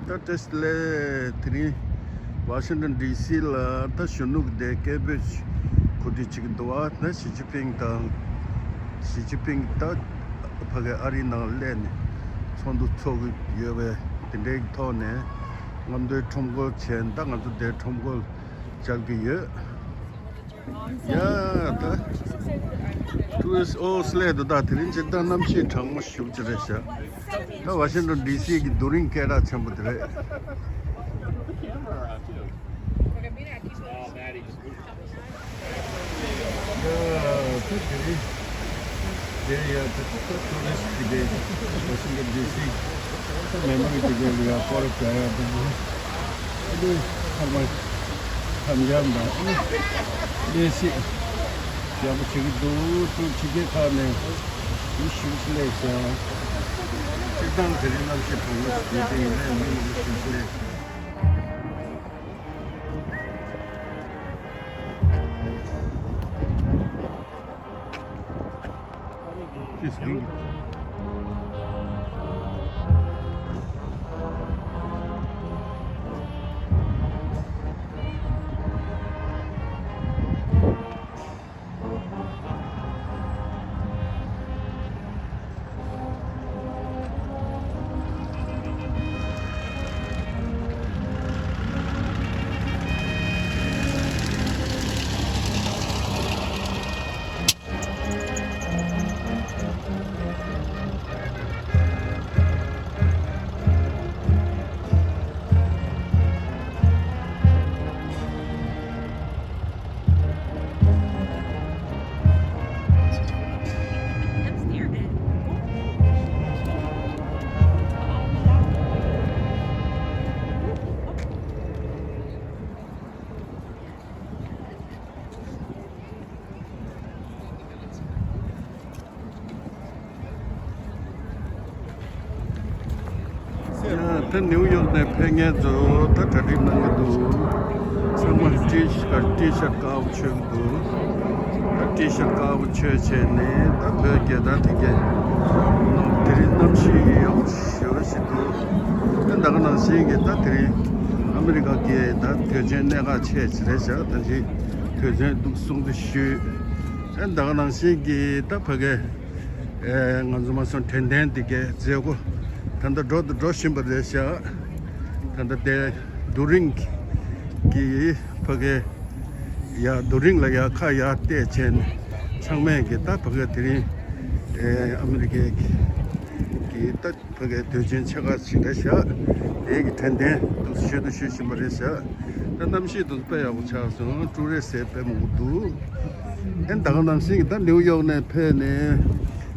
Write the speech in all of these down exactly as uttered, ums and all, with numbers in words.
ད་བཀྲ་ཤིས་བདེ་ལེགས། དེ་རིང་ཝ་ཤིང་ཊོན་ཌི་སི་ལ་ད་གཞོན་ནུ་གི་དེ་སྐད་འབོད་གོ་སྒྲིག་བྱེད་ཀྱི་འདུག་བ། ད་ཞི་ཅིན་ཕིང་དང་། ཞི་ཅིན་ཕིང་ད་ཕ་གི་ཨ་རིའི་ནང་སླེབས་ནས་ཚོགས་འདུ་ཚོགས་ཀྱི་ཡོད་པས། དེ་འདྲའི་ཐོག་ནས་རྔམ་སྟོན་ཁྲོམ་སྐོར་བྱས། ད་ང་ཚོ་དེ་ཁྲོམ་སྐོར་བཅར་གྱི་ཡོད། ཡ་ད་ཊུ་རི་སི་ཊི་ཨོ་སླེབས་འདུག་ད་དེ་རིང་སྤྱིར་བཏང་གནམ་གཤིས་གྲང་མོ་ཞེ་པོ་ཅིག་རེད་ཤག་ད་ཝ་ཤིང་ཊོན་ཌི་སི་གི་རྡོ་རིང་སྐད་གྲགས་ཆེན་པོ་དེ་རེད། ཡ་ད་དེ་རིང་དེ་ཡ་ད་ཊུ་རི་སི་ཊི་དེ་ཝ་ཤིང་ཊོན་ཌི་སི་ད་མེ་མོ་རི་དེ་གའི་ཡ་སྐོར་བྱ་ཡ་དང་། ཨ་ནི་ཚང་མ་འཆམ་འཆམ་དང་། ཨ་ནི་ལས་ཞིག་ཡག་པོ་བྱེད་ཀྱི་འདུག་ཕྱི་རྒྱལ་ཁག་ནས་མི་ཞེ་པོ་ཅིག་སླེབས་ཤག་སྤྱིར་བཏང་དེ་རིང་གནམ་གཤིས་གྲང་མོ་ཞིག་ཡོད་དེ། ཡིན་ནའི་མི་ཞེ་པོ་ཅིག་སླེབས་ཤག་ཡ་ད་ནིའུ་ཡོག་ནས་ཕེབས་མཁན་ཚོ་ད་གྲ་སྒྲིག་གནང་གི་འདུག་ཚང་མ་ཊི་ཤར་ཊི་ཤར་དཀར་པོ་མཆོད་ཀྱི་འདུག་ད་ཊི་ཤར་དཀར་པོ་མཆོད་བྱས་ནས་ད་བོད་རྒྱལ་དར་དེ་གས་ནང་དེ་རིང་གནམ་གཤིས་ཡག་པོ་ཞེ་པོ་ཞིག་འདུག་ད་ད་ག་ནང་བཞིན་གྱི་ད་དེ་རིང་ཨ་མི་རི་ཀ་གི་ད་དུས་ཆེན་གནད་འགག་ཆེ་ཞིག་རེད་ཤག་ད་ཅི་དུས་ཆེན་འདུག་གསུང་དུ་ཞུས། ཨ་ད་ག་ནང་བཞིན་གྱི་ད་ཕ་གི་ཨེ་ང་ཚོ་མ་སོང་དྲན་རྟེན་འདི་གའི་མཛད་སྒོ་ད་ལྟ་འགྲོ་དང་འགྲོ་བཞིན་པ་རེད་ཤག་ད་ལྟ་དེ་རྡོ་རིང་གི་ཕ་གི་ཡ་རྡོ་རིང་ལ་ཡ་ཁ་ཡ་གཏད་བྱས་ནས་ཚང་མས་གི་ད་ཕ་གི་དེ་རིང་ཨེ་ཨ་མི་རི་ཀའི་གི་ད་ཕ་གི་དུས་ཆེན་ཆེ་ཁག་ཅིག་རེད་ཤག་དེ་གི་དྲན་རྟེན་འདུག་ཞུ་དང་ཞུ་བཞིན་པ་རེད་ཤག་ད་གནམ་གཤིས་དེ་ཚོ་དཔེ་ཡག་པོ་ཆགས་སོང་། ཀྲུ་རེ་ཟེར་དཔེ་མང་པོ་འདུག་ཨེ་ད་ག་ནང་བཞིན་གྱི་ད་ནིའུ་ཡོག་ནས་ཕེབས་ནས་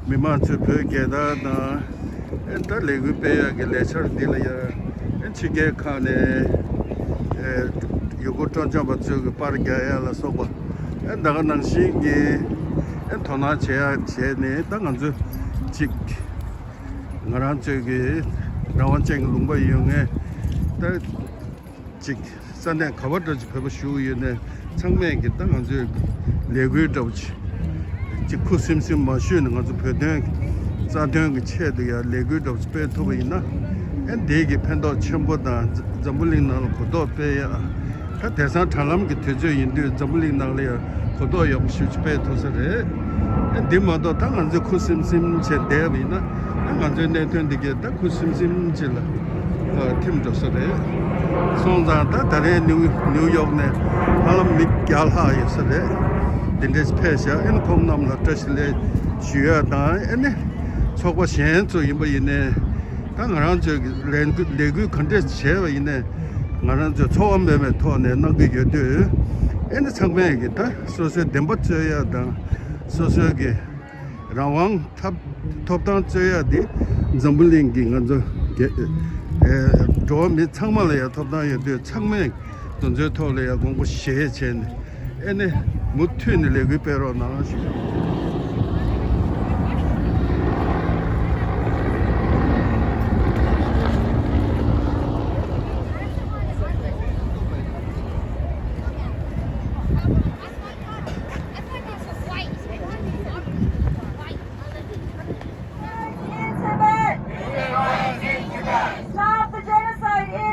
མི་མང་ཚོས་བོད་རྒྱལ་དར་དང་ཨེ་ད་ལས་འགུལ་སྤེལ་ཡག་གི་ལས་འཆར་འདི་ལ་ཡ་ཨེ་ཕྱི་རྒྱལ་ཁག་ནས་ཨེ་ཡུལ་སྐོར་སྤྲོ་འཆམ་པ་ཚོས་གི་པར་རྒྱག་ཡག་ལ་སོགས་པ་ཨེ་ད་ག་ནང་བཞིན་གྱི་ཨེ་དོ་སྣང་བྱེད་ཡག་བྱས་ནས་ད་ང་ཚོས་ཅིག་ང་རང་ཚོའི་གི་རང་དབང་ཅན་གྱི་ལུང་པ་ཡོད་མཁན་ད་ཅིག་ས་གནས་ག་བ་འདྲ་ཅིག་བོད་པ་བཞུགས་ཡོད་ནའི་ཚང་མས་ཀྱི་ད་ང་ཚོའི་ལས་འགུལ་འདྲ་བོ་ཅིག་ཅིག་ཁུ་སིམ་སིམ་མ་ཞུས་ནས་ང་ཚོ་བོད་དོན་གྱི་རྩ་དོན་གྱི་ཆེད་དུ་ཡང་ལས་འགུལ་འདྲ་བོ་ཅིག་སྤེལ་ཐུབ་པ་ཡིན་ན་ཨེ་འདི་གི་ཕན་ཐོགས་ཆེན་པོ་དང་འཛམ་བུ་གླིང་ནང་ལ་གོ་རྟོགས་སྤེལ་ཡག་ད་དེང་སང་དྲ་ལམ་གྱི་དུས་ཚོད་ཡིན་དུས་འཛམ་བུ་གླིང་ནང་ལ་ཡང་གོ་རྟོགས་ཡག་པོ་ཞེ་པོ་ཅིག་སྤེལ་ཐུབ་ས་རེད། ཨ་འདི་མ་གཏོགས་ད་ང་ཚོས་ཁུ་སིམ་སིམ་བྱས་བསྡད་པ་ཡིན་ན་ཨ་ང་ཚོའི་གནད་དོན་འདི་གས་ད་ཁུ་སིམ་སིམ་ཅིག་ལ་ཨ་ཐིམ་འགྲོ་ས་རེད། སོང་ཙང་ད་ད་རེས་ནིའུ་ནིའུ་ཡོག་ནས་ཧ་ལམ་མི་བརྒྱ་ལྷག་ཡོད་ས་རེད། འདི་འདྲས་ཕེབས་ཤག་ཨ་ནི་ཁོང་རྣམས་ལ་བཀྲ་ཤིས་བདེ་ལེགས་ཞུ་ཡག་དང་ཨ་ནི་ཚོགས་པ་གཞན་ཚོ་ཡིན་པ་ཡིན་ནའི། ད་ང་རང་ཚོའི་ལས་འགུལ་ལས་འགུལ་ག་འདྲས་བྱས་པ་ཡིན་ནའི་ང་རང་ཚོའི་ཚོར་བ་མེད་པའི་ཐོག་ནས་གནང་གི་ཡོད་དུས། ཨེ་ནི་ཚང་མས་ཀྱི་ད་སོ་སོའི་བདེན་པ་རྩོད་ཡག་དང་སོ་སོའི་གི་རང་དབང་ཐོབ་ཐོབ་ཐང་རྩོད་ཡག་འདི་འཛམ་བུ་གླིང་གི་ང་ཚོ་རྒྱལ་ཨེ་འགྲོ་བ་མི་ཚང་མ་ལ་ཡང་ཐོབ་ཐང་ཡོད་དུས་ཚང་མས་དེ་ཚོའི་ཐོག་ལ་ཡང་དགོངས་པ་བཞེས་བྱས་ནས། ཨེ་ནས་མུ་མཐུད་ནས་ལས་འགུལ་སྤེལ་རོགས་གནང་ཞུ། Stop the genocide!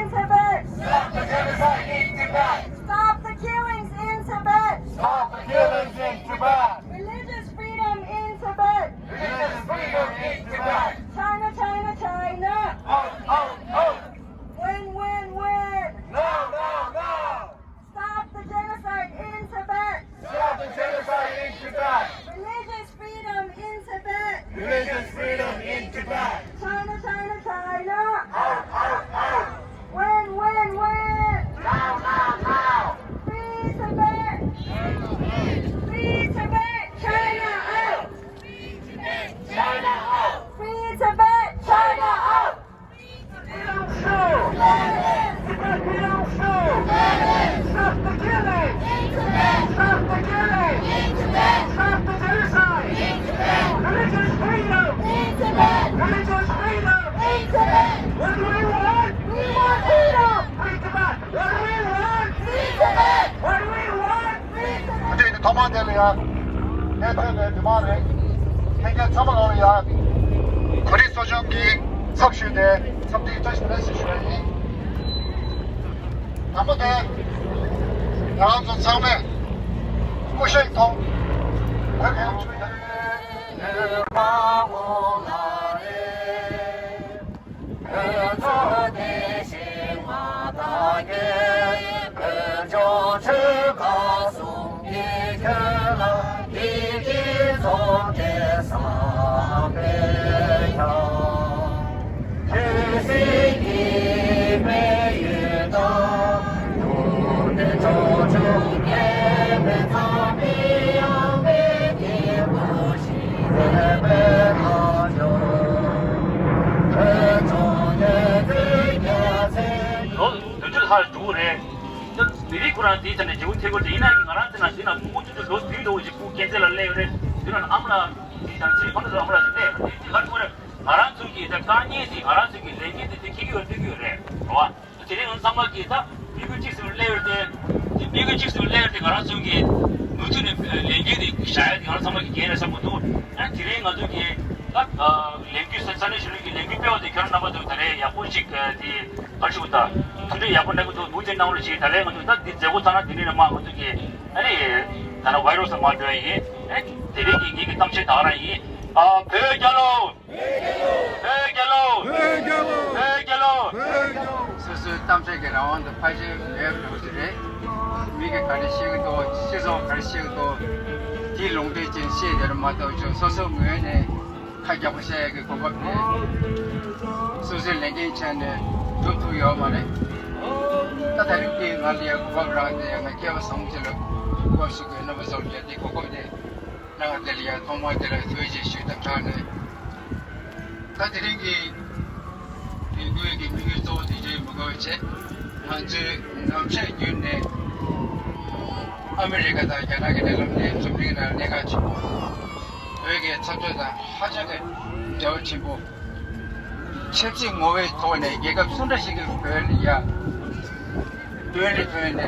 ཚང་དེ་ལ་ཡ། ངས་ཕེབས་པའི་མི་མང་རེད། ལྷན་རྒྱས་ཚང་མ་ལ་ཡ། གོ་སྒྲིག་ཚོགས་ཆུང་གི་ཚབ་ཞུས་ཏེ་འཚམས་འདྲིའི་བཀྲ་ཤིས་བདེ་ལེགས་ཞེས་ཞུ་བ་ཡིན། དང་པོ་དེ། ང་རང་ཚོ་ཚང་མས་སྐུ་བཞེངས་ཐོག་བོད་ཀྱི་ལོ་བདུན་ཅུ་ལྷག་འགྲོ་གི་རེད། ད་མི་རིགས་ཁོ་རང་དེའི་ཐད་ནས་འབྲས་བུ་ཐེབས་ཀྱི་རེད། ཡིན་ན་ཡང་ང་རང་ཚོ་ནང་བཞིན་ན་ཕྲུ་གུ་ཚོ་ལོ་བདུན་འགྲོ་གི་ཕྲུ་གུ་སྐྱེས་ཚེ་ལ་སླེབས་ཡོད་རེད། དེ་ནང་ཨ་མ་ལགས་དེ་དང་ཚེ་རིང་ཁོང་ཚོ་ཨ་མ་ལགས་ཚོ་སླེབས་ཡོད་རེད། དེ་ག་རེ་ང་རང་ཚོ་གི་ད་དཀའ་ངལ་དེ་ང་རང་ཚོ་གི་ལས་འགན་དེ་དེ་འཁྱེར་གྱི་ཡོད་ཐུབ་ཀྱི་ཡོད་རེད། རེད་བ། དེ་རིང་ང་ཚང་མ་གིས་ད་དམིགས་ཡུལ་གཅིག་སེམས་སླེབས་ཡོད་དེ། དེ་དམིགས་ཡུལ་གཅིག་སེམས་སླེབས་ཡོད་དེ་ང་རང་ཚོ་གི་མུ་མཐུད་ནས་ལས་འགན་དེ་བཞག་ཡ་དེ་ང་རང་ཚང་མ་གི་འགན་རེད་བསམ་གྱི་འདུག་ཨ་དེ་རིང་ང་ཚོ་གི་ད་ལས་འགུལ་ས་ས་གནས་གཞོན་ནུ་གི་ལས་འགུལ་སྤེལ་བ་དེ་ཁྱོད་རང་རྣམ་པ་ཚོ་ད་རེས་ཡག་པོ་ཞིག་དེ་ག་རེ་ཞུ་དགོས། ད་མཐུན་སྒྲིལ་ཡག་པོ་གནང་གི་འདུག་མུ་མཐུད་གནང་རོགས་ཞེས། ད་རེས་ང་ཚོ་ད་འདི་མཛད་སྒོ་ཚར་ན་དེ་རིང་ནས་མར་ང་ཚོ་གི་ཨ་ནི་ད་ནི་ཝའི་རོ་སི་མར་འགྲོ་ཡ་ཡིན། ཨ་དེ་རིང་གི་ངེད་ཀྱི་གཏམ་བཤད་ད་ག་རང་ཡིན། ཨ་བོད་རྒྱལ་ལོ། བོད་རྒྱལ་ལོ། བོད་རྒྱལ་ལོ། བོད་རྒྱལ་ལོ། བོད་རྒྱལ་ལོ། སོ་སོའི་གཏམ་བཤད་ཀྱི་རང་དབང་དང་ཕལ་ཆེར་མེད་པ་འདྲ་བོ་ཞིག་རེད། མི་གིས་ག་རེ་བཤད་ཀྱི་འདུག་སྤྱི་ཚོགས་ག་རེ་བཤད་ཀྱི་འདུག་དེ་ལུང་འདྲེན་ཅན་བཤད་དེ་རུ་མ་གཏོགས་ཅུང་སོ་སོའི་ངོས་ནས་ཁ་རྒྱག་པ་བཤད་ཡག་གི་གོ་སྐབས་དེ་སོ་སོའི་ལས་འགན་ཆ་ནས་སྒྲུབ་ཐུབ་ཡོད་མ་རེད། ད་ད་རིང་གི་ང་ལ་ཡ་གོ་སྐབས་རག་དེ་ང་སྐལ་བ་བཟང་པོ་ཅིག་ལ་གོ་སྐབས་ཞུ་དགོས་རྣམ་པ་ཚོར་ཡ་དེ་གོ་སྐབས་དེ། ལྷག་དེ་ལ་ཡང་ཐོག་མར་དེ་ལ་ཐུགས་རྗེ་ཆེ་ཞུ་དང་སྦྲགས་ནས། ད་དེ་རིང་གི་དེ་དགོས་ཀྱི་དམིགས་ཡུལ་གཙོ་བོ་དེ་རེད་མི་དགོས་བྱས། ང་ཚོའི་ནམ་ཞག་བརྒྱུད་ནས་ཨ་མི་རི་ཀ་དང་རྒྱ་ནག་གི་འབྲེལ་ལམ་དེ་འཛམ་གླིང་ནང་གནད་འགག་ཆེན་པོ། བོད་ཀྱི་འཐབ་རྩོད་དང་ཧ་ཅང་གི་འབྲེལ་བ་ཆེན་པོ། ཆབ་སྲིད་ངོ་བོའི་ཐོག་ནས་རྒྱལ་ཁབ་སུ་འདྲ་ཞིག་གིས་བོད་ལ་ཡ། དོན་རེ་ཐོན་ནས་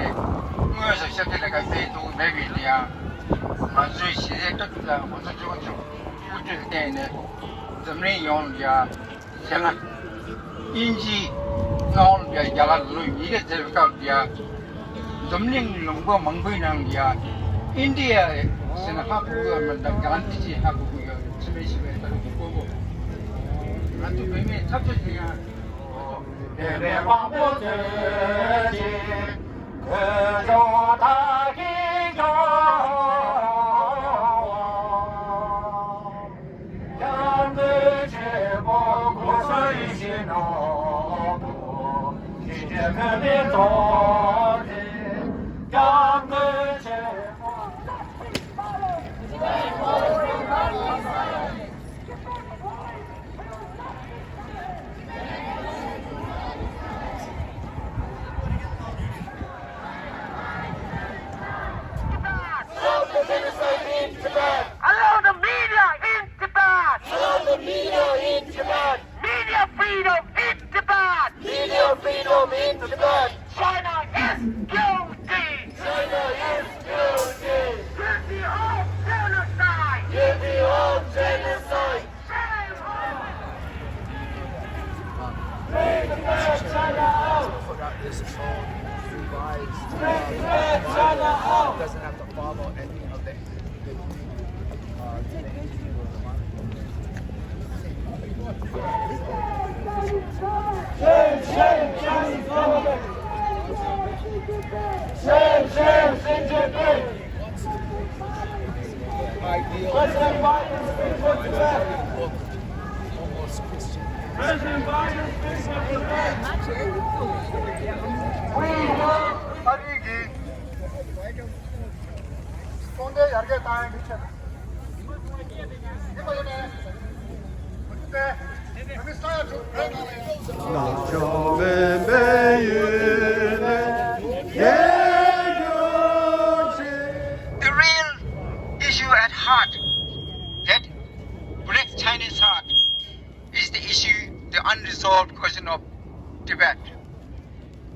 དངོས་སུ་ཞབས་ཕྱི་ལས་ཀ་སྤེལ་ཐུབ་མེད་པའི་ལ་ཡ། ང་ཚོའི་གཞིས་བྱེས་སྐབས་དང་ང་ཚོ་ཆུང་ཆུང་དབུ་ཁྲིད་བསྟེན་ནས་འཛམ་གླིང་ཡོངས་ལ་ཡ། ཞེ་ལྔ། དབྱིན་ཇིའི་མངའ་འོག་ལ་ཡ་རྒྱ་གར་ལ་ལོ་ཉིས་བརྒྱ་མཛད་པའི་སྐབས་ལ་ཡ། འཛམ་གླིང་ལུང་པ་མང་པོའི་ནང་ལ་ཡ། ཨིན་ཌི་ཡ་ཟེར་ན་ཧ་གོ་གི་ཡོད་མ་རེད། གྷན་དྷི་ཇི་ཧ་གོ་གི་ཡོད་རེད། འཆི་མེད་ཞི་བའི་ལྟ་གྲུབ་ཀྱི་དཔོན་པོ། ང་ཚོ་བོད་མིའི་འཐབ་རྩོད་དེ་ཡང་། དེ་བས་དཔང་པོ་མཛོད་ཅིག་གོས་ཆུང་དག་གིས་སྐྱོང་། སྐྱབས་མགོན་ཆེན་པོ་གོ་ས་ཡིད་བཞིན་ནོར་བུ། ཞི་བདེ་བོད་མིའི་ཐོག་ནས་སྐྱབས་མགོན་ཆེན་པོ། Allow the media in Tibet! Allow the media in Tibet! Media freedom in Tibet! Media freedom in Tibet! China is guilty! China is guilty! Guilty of genocide! Guilty of genocide! Shame on! Bring back China out! Put out this own revised, bring back China out! Doesn't have to follow any of the Shame, shame, Chinese government. Shame, shame, Xi Jinping. President Biden speaks for Tibet. President Biden speaks for Tibet. We want The real issue at heart that breaks China's heart is the issue, the unresolved question of Tibet.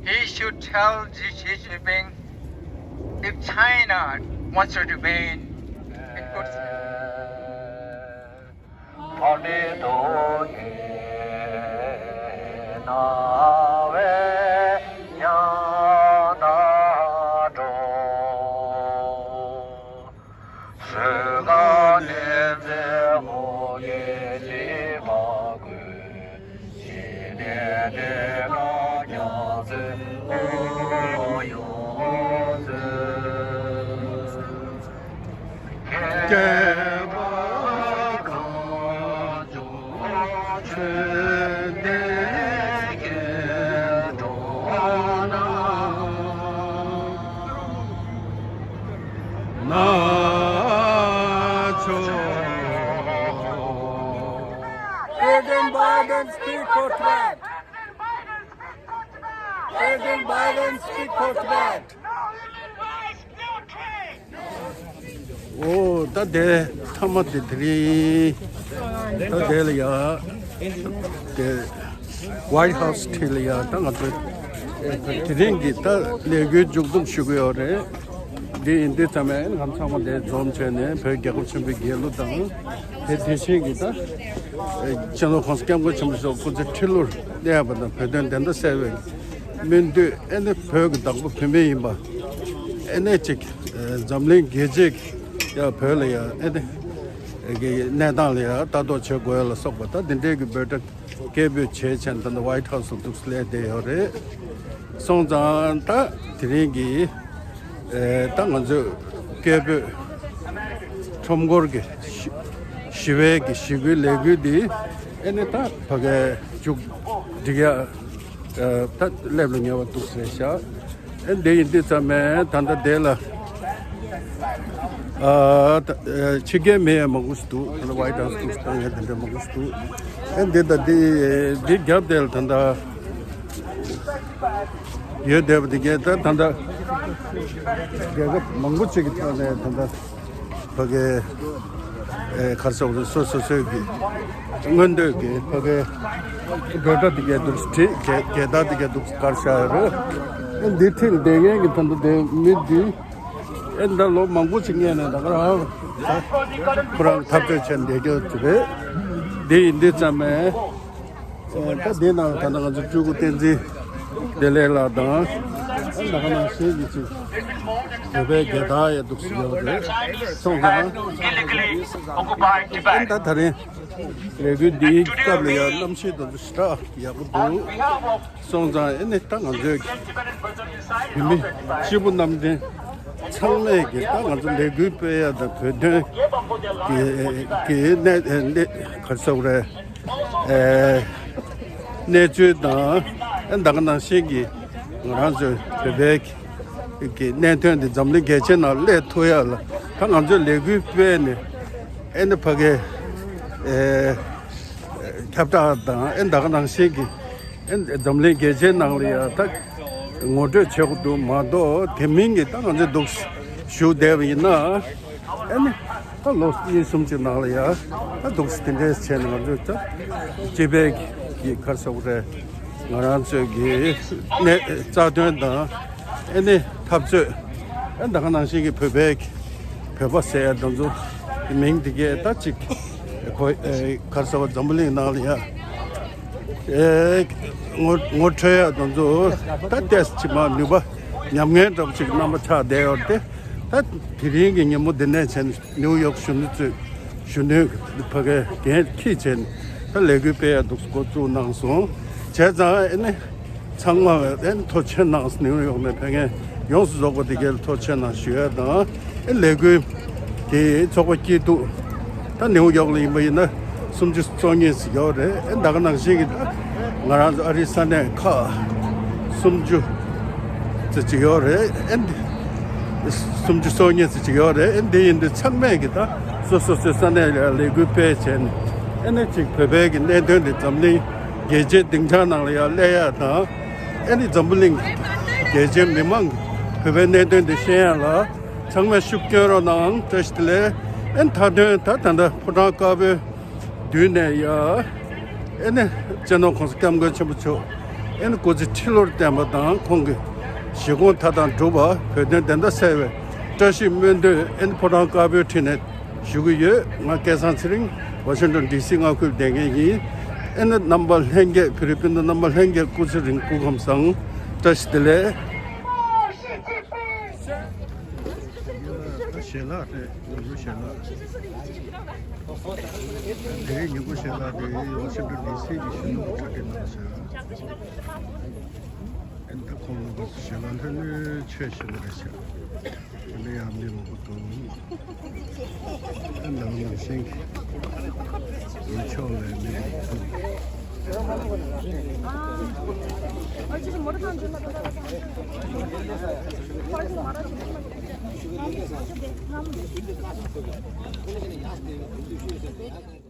He should tell Xi Jinping, if China wants to remain in good spirit. President Biden, speak for Tibet. President Biden, speak for Tibet. ཨོ། ད་དེ་མཐའ་མ་དེ་དེ་རིང་ད་དེ་ལ་ཡ་དེ་White House འཁྲིས་ལ་ཡ་ད་ང་ཚོ་དེ་རིང་གི་ད་ལས་འགུལ་མཇུག་བསྡོམས་ཞུ་གི་ཡོད་རེད། འདི་ཡིན་དུས་ཙམ་ཡང་ང་ཚང་མ་དེ་འཛོམས་བྱས་ནས་བོད་རྒྱལ་ཁབ་ཆེན་པོའི་རྒྱལ་གླུ་དང་དེ་དེ་བཞིན་གྱི་ད་སྤྱི་ནོར་༸གོང་ས་༸སྐྱབས་མགོན་ཆེན་པོ་མཆོག་སྐུ་ཚེ་ཁྲི་ལོར་གནས་པ་དང་བོད་དོན་བདེན་མཐའ་གསལ་བའི་སྨོན་འདུན། ཨེ་ནི་བོད་ཀྱི་བདག་པོ་བོད་མི་ཡིན་པ། ཨེ་ནས་ཅིག་འཛམ་གླིང་རྒྱལ་སྤྱིའི་ཡ་བོད་ལ་ཡ་ཨེ་ནི་གི་གནས་སྟངས་ལ་ཡ་ལྟ་རྟོག་བྱེད་དགོས་ལ་སོགས་པ་ད་འདི་འདྲའི་གི་འབོད་སྒྲ་སྐད་འབོད་བྱས་བྱས་ད་ནི་White House ལ་འདུག་སླེབས་བསྡད་ཡོད་རེད། སོང་ཙང་ད་དེ་རིང་གི་ད་ང་ཚོས་སྐད་འབོད་ཁྲོམ་སྐོར་གྱི་ཞི་བའི་གི་ཞི་རྒོལ་ལས་འགུལ་འདི་ཨེ་ནི་ད་ཕ་གའི་མཇུག་སྒྲིལ་ཡ། ད་སླེབས་ལ་ཉེ་བ་འདུག་ཟེར་ཤག་ཨེ་འདི་ཡིན་དུས་ཙམ་མེད་ད་ལྟ་དེ་ལ་ཕྱི་རྒྱལ་མི་ཡང་མང་པོ་ཞིག་འདུག་ད་ལྟ་White House འདུག་བཏང་ཡ་དེ་འདྲ་མང་པོ་ཞིག་འདུག་ཨེ་འདི་ད་འདི་འདི་རྒྱབ་དེ་ལ་ད་ལྟ་ཡོད་བསྡད་པ་དེ་གས་ད་ད་ལྟ་རྒྱལ་ཁབ་མང་པོ་ཅིག་གི་ཐོག་ནས་ད་ལྟ། ཕ་གའི་ཨེ་ག་རེ་ཟེར་དགོས་རེད། སོ་སོ་སོའི་གི་མངོན་འདོད་ཀྱི་ཕ་གའི་འབོད་སྒྲ་དེ་གས་འདུག་བྲིས། རྒྱལ་རྒྱལ་དར་དེ་གས་འདུག་དཀར་ཤག་རེད། ཨེ་འདི་འཁྲིས་ལ་བསྡད་མཁན་གྱི་ད་ལྟ་དེ་མི་འདི་ཨེ་ད་ལོ་མང་པོ་ཅིག་སྔོན་ནས་ད་ག་རང་ཁོ་རང་འཐབ་རྩོད་བྱས་བསྡད་རྒྱུ་དེ་རེད། འདི་ཡིན་དུས་ཙམ་མེད། ད་དེའི་ནང་ད་ལྟ་ང་ཚོ་སྤྲུལ་སྐུ་བསྟན་འཛིན་བདེ་ལེགས་ལགས་དང་ད་ག་ནང་བཞིན་གྱི་ཅིག་བོད་པའི་རྒྱལ་དར་ཡང་འདུག་སེ་ཡོད་རེད། སོང་ཙང་ད་ད་རིང་ལས་འགུལ་འདིའི་སྐབས་ལ་ཡང་གནམ་གཤིས་དང་ཞེ་དྲག་ཡག་པོ་འདུག་སོང་ཙང་ཨེ་ནི་ད་ང་ཚོའི་བོད་མི་སྤྱི་བོ་གནམ་བསྟན་ཚང་མས་ཀྱི་ད་ང་ཚོ་ལས་འགུལ་སྤེལ་ཡ་དང་བོད་དོན་གྱི་གི་གནད་གནད་ག་རེ་ཟེར་དགོས་རེད། ཨེ་གནས་ཚུལ་དང་ཨེ་ད་ག་ནང་བཞིན་གྱི་ང་རང་ཚོའི་བོད་པའི་གི་གནད་དོན་འདི་འཛམ་གླིང་རྒྱལ་སྤྱིའི་ནང་སླེབས་ཐུབ་ཡ་ལ་ད་ང་ཚོས་ལས་འགུལ་སྤེལ་ནས་ཨེ་ནི་ཕ་གའི་ཨེ་ཁྱབ་བསྒྲགས་དང་ཨེ་ད་ག་ནང་བཞིན་གྱི་ཨེ་འཛམ་གླིང་རྒྱལ་སྤྱིའི་ནང་ལ་ཡ་ད་ངོ་སྤྲོད་བྱེད་དགོས་འདུག་མ་གཏོགས་དེ་མིན་གྱི་ད་ང་ཚོས་འདུག་ཞུ་བསྡད་པ་ཡིན་ན། ཨ་ནི་ད་ལོ་གཉིས་གསུམ་གྱི་ནང་ལ་ཡ་ད་འདུག་སེ་དེ་འདྲས་བྱས་ནས་ང་ཚོས་ད་སྤྱི་པའི་གི་ག་རེ་ཟེར་དགོས་རེད། ང་རང་ཚོའི་གི་གནས་རྩ་དོན་དང་ཨ་ནི་འཐབ་རྩོད་ཨ་ད་ག་ནང་བཞིན་གྱི་བོད་པའི་གི་བོད་པ་ཟེར་ཡ་དེ་ཚོ་མིང་དེ་གས་ད་ཅིག་གོ་ཨེ་ག་རེ་ཟེར་བ་འཛམ་བུ་གླིང་ནང་ལ་ཡ། ཨེ་ངོ་ངོ་འཕྲོད་ཡ་དེ་ཚོ་ད་ཏོག་ཙམ་མ་ནུས་པ་ཉམས་ངན་འདྲ་པོ་ཅིག་རྣམ་པ་ཆགས་བསྡད་ཡོད་དེ། ད་དེ་རིང་གི་ཉིན་མོ་འདི་ནས་བྱས་ནས་ནིའུ་ཡོག་གཞོན་ནུ་ཚོས་གཞོན་ནུའི་ཕ་གའི་འགན་འཁྱེར་བྱས་ནས་ད་ལས་འགུལ་སྤེལ་ཡ་འདུག་འགོ་བཙུགས་གནང་སོང་། བྱས་ཙང་ཨེ་ནི་ཚང་མ་ཨེ་ནི་ཐུགས་རྗེ་གནང་། ནིའུ་ཡོག་ནས་ཕེབས་མཁན་ཡོངས་སུ་རྫོགས་པ་དེ་གའི་ཐུགས་རྗེ་གནང་ཞུ་ཡ་དང་། ཨེ་ལས་འགུལ་དེ་ཚོགས་པ་སྐྱིད་སྡུག་ད་ནིའུ་ཡོག་ལ་ཡིན་པ་ཡིན་ན་སུམ་ཅུ་སོ་གཉིས་ཙམ་ཡོད་རེད། ཨེ་ད་ག་ནང་བཞིན་གྱི་ད་ང་རང་ཚོ་ཨ་རིའི་ས་གནས་ཁག་སུམ་ཅུ་ཙམ་ཅིག་ཡོད་རེད། ཨེ་སུམ་ཅུ་སོ་གཉིས་ཙམ་ཅིག་ཡོད་རེད། ཨེ་འདི་ཡིན་དུས་ཚང་མས་ཀྱི་ད་སོ་སོ་སོའི་ས་གནས་ལ་ལས་འགུལ་སྤེལ་བྱས་ནས་ཨེ་ནི་ཅིག་བོད་པའི་གི་གནད་དོན་དེ་འཛམ་གླིང་རྒྱལ་སྤྱིའི་སྡིངས་ཆ་ནང་ལ་ཡར་སླེབས་ཡ་དང་། ཨེ་ནི་འཛམ་བུ་གླིང་རྒྱལ་སྤྱིའི་མི་མང་གི་བོད་པའི་གནད་དོན་དེ་ཤེས་ཡ་ལ་ཚང་མས་ཤུགས་སྐྱོན་རོགས་གནང་། བཀྲ་ཤིས་བདེ་ལེགས། ཨེ་མཐའ་དོན་ད་ད་ལྟ་ཕོ་བྲང་དཀར་པོའི་མདུན་ནས་ཡ། ཨེ་ནི་སྤྱི་ནོར་༸གོང་ས་༸སྐྱབས་མགོན་ཆེན་པོ་མཆོག་ཨེ་ནི་སྐུ་ཚེ་ཁྲི་ལོར་བརྟན་པ་དང་ཁོང་གི་བཞེད་དགོངས་མཐའ་དག་འགྲུབ་པ། བོད་དོན་བདེན་མཐའ་གསལ་བའི་ བཀྲ་ཤིས་སྨོན་འདུན་ཨེ་ནི་ཕོ་བྲང་དཀར་པོའི་འཁྲིས་ནས་ཞུ་གི་ཡོད། ང་སྐལ་བཟང་ཚེ་རིང་ཝ་ཤིང་ཏོན་ཌི་སི་མངའ་ཁུལ་བསྡད་མཁན་ཡིན། ཨེ་ནི་རྣམ་པ་ལྷན་རྒྱས་བོད་རིགས་སྤུན་ཟླ་རྣམ་པ་ལྷན་རྒྱས་སྐུ་ཚེ་རིང་སྐུ་ཁམས་བཟང་། བཀྲ་ཤིས་བདེ་ལེགས། ཞལ་ལག་རེད། ཉིན་གུང་ཞལ་ལག་རེད། དེའི་ཉིན་གུང་ཞལ་ལག་དེ་ཝ་ཤིང་ཏོན་ཌི་སི་གི་གཞོན་ནུ་གྲ་སྒྲིག་གནང་ཤག་ཨེ་ད་ཁོང་ལ་ཞལ་ལག་ལྷོད་ལྷོད་མཆོད་བཞིན་པ་རེད་ཤག་དེ་ལ་ཡང་མི་མང་པོ་འདུག་ཨེ་ནང་ནང་བཞིན་གྱི་ཡུལ་ཕྱོགས་ལ་མི་མང་པོ་འདུག